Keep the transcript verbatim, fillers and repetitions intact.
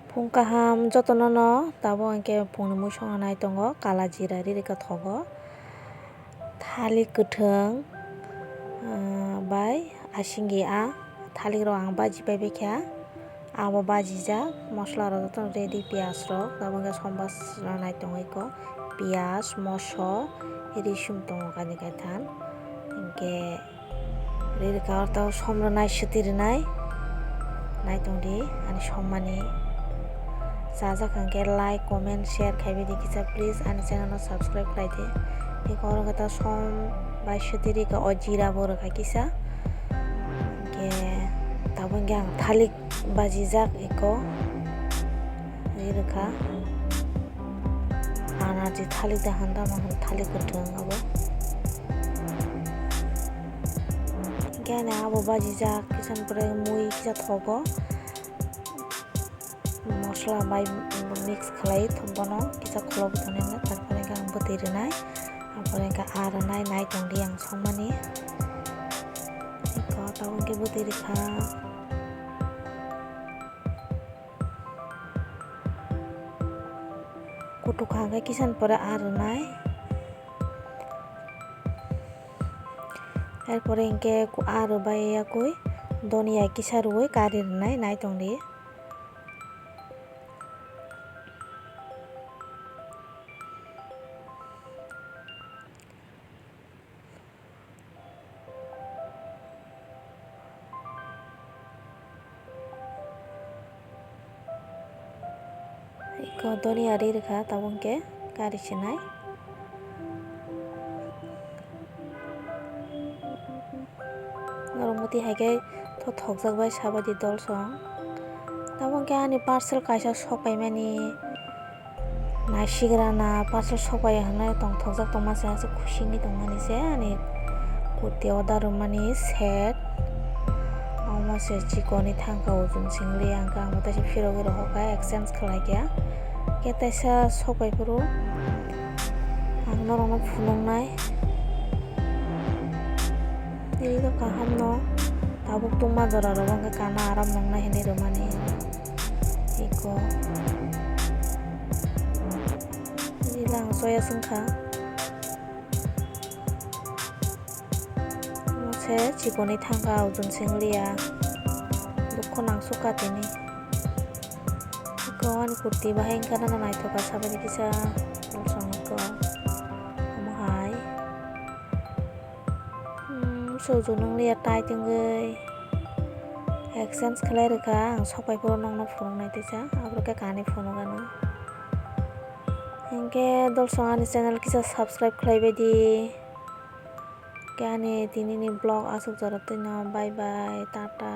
Phung kaham jotono no, tabuk hwnkhe phungni mui songna nai tongo, kala jira ri rikha thogo, thalik kwthwng, ah, bai asingwi a thalik rok ang baji pai baikha, abo bajijak, mosola rok jotono ready, piyaj rok, tabuk hwnkhe som bajna nai tongo eko, piyaj, moso, risum tongo kainwi kaithan, hwnkhe. Ri rikha orta somrwnai, swtwi rwnai. Naitongdi ani sommani. Chajak hwnkhe like, comment, share khaibaidi kisa, please ani channel no subscribe khlaidi. Eko oro khe ta som bai swtwi rikha, o jira bo rwkha kisa. Hwnkhe tabuk hwnkhe ang thalik bajijak eko. Ri rikha. Ana je thalik da handa ma hwn thalik kwthwng abo. Hwnkhe ani abo bajijak, kisa pore mui kisa thogo. Mosola bai mix khlai bono kisa khulogwi tonwi, tarpore hwnkhe ang bwtwi rwnai. Tarpore hwnkhe aa rwnai, naitongdi ang songmani. Eko tabuk hwnkhe bwtwi rwkha. Kutuk kha hwnkhe kisa ni pore aa rwnai. Erpore hwnkhe aa rwbai yakwi doniya kisa rwui kari rwnai, naitongdi. Eko doniya ri rwkha, tabuk hwnkhe kari sinai. Norok muti hai khe thothokjak bai sabaidi dolsong. Tabuk hwnkhe ani parcel kaisa sok paimani. Naisigra na parcel sok pai hwnwi tongthokjak tongma se, aswk khusi wngwi tongmani se ani kurti order rwmani set. Omo se chikon ni thangkha, ujun singli, ang khe ang bo teisa phirogwi rohorkha, exchange khlaikha. Khe teisa sok pai phuru ang norokno phunuknai. Tei kaham no tabuk tungma jora rok wngkha, kana aram noknai hinwi rwmani. Eko. Jila ang choice wngkha. Omo se chikon ni thangkha, ujun singliya. Dukho nangsukha tini. Eko ani kurti bahai wngkha, nana naithok kha, sabaidi kisa. Dolsong eko. Omo hai. Hmm, sojo nwngliya, tight wngwi. Exchange khlai rwkha ang, sok pai phuru nokno phunuknai teisa, aphuru khe kani phunuk ano. Hinkhe dolsong ani channel kisa subscribe khlaibaidi. Khe ani tinini vlog aswk jora twino, bye bye, tata.